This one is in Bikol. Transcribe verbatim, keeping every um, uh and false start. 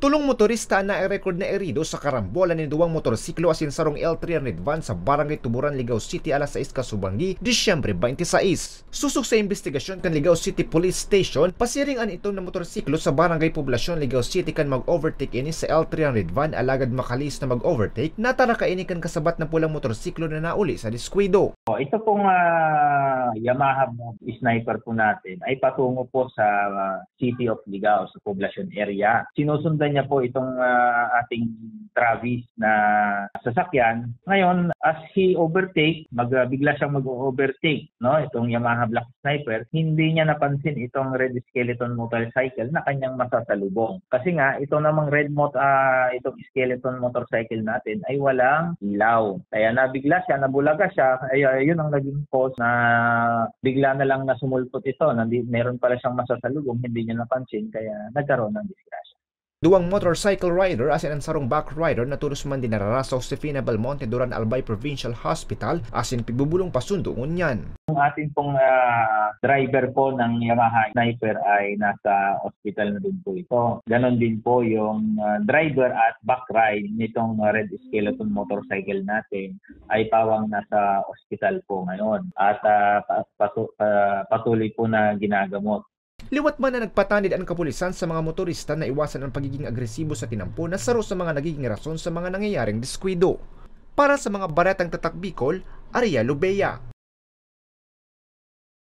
Tolong motorista an nai-record na erido sa karambola nin duwang motorsiklo asin sarong L three hundred van sa Barangay Tuburan, Ligao City, alas sais kasubanggi, Disyembre twenty-six. Sosog sa imbestigasyon kan Ligao City Police Station, pasiring an itom na motorsiklo sa Barangay Poblacion, Ligao City kan mag-overtake ini sa L three hundred van, alagad makalihis na mag-overtake, nataraka ini kan kasabat na pulang motorsiklo na nauli sa diskuido. Oh, ito pong, ah, Yamaha Sniper po natin ay patungo po sa, ah, City of Ligao, sa Poblacion area. Sinusundan niya po itong, ah, ating Travis na sasakyan. Ngayon, as he overtake, mag-, ah, bigla siyang mag-overtake, no? Itong Yamaha Black Sniper, hindi niya napansin itong Red Skeleton motorcycle na kanyang masasalubong. Kasi nga, ito namang red mot-, ah, itong Skeleton motorcycle natin ay walang ilaw. Kaya nabigla siya, nabulaga siya, ay, ay, yun ang naging cause na bigla na lang na sumulpot ito, na di, meron pala siyang masasalubong, hindi niya napansin, kaya nagkaroon ng disgrasya. Duwang motorcycle rider asin an sarong bike rider na tolos man dinarara sa Josefina Belmonte Duran Albay Provincial Hospital asin pigbubulong pa sundo ngunyan. Ang ating pong, ah, driver po ng Yamaha Sniper ay nasa ospital na din po ito. Ganon din po yung, ah, driver at bike ride nitong, ah, Red Skeleton motorcycle natin ay pawang nasa ospital po ngayon. At, ah, pa-, patu-, ah, patuloy po na ginagamot. Liwat man na nagpatanid an kapulisan sa mga motorista na iwasan an pagiging agresibo sa tinampo na saro sa mga nagiging rason sa mga nangyayaring diskuido. Para sa mga Baretang Tatak Bicol, Ariel Lubea.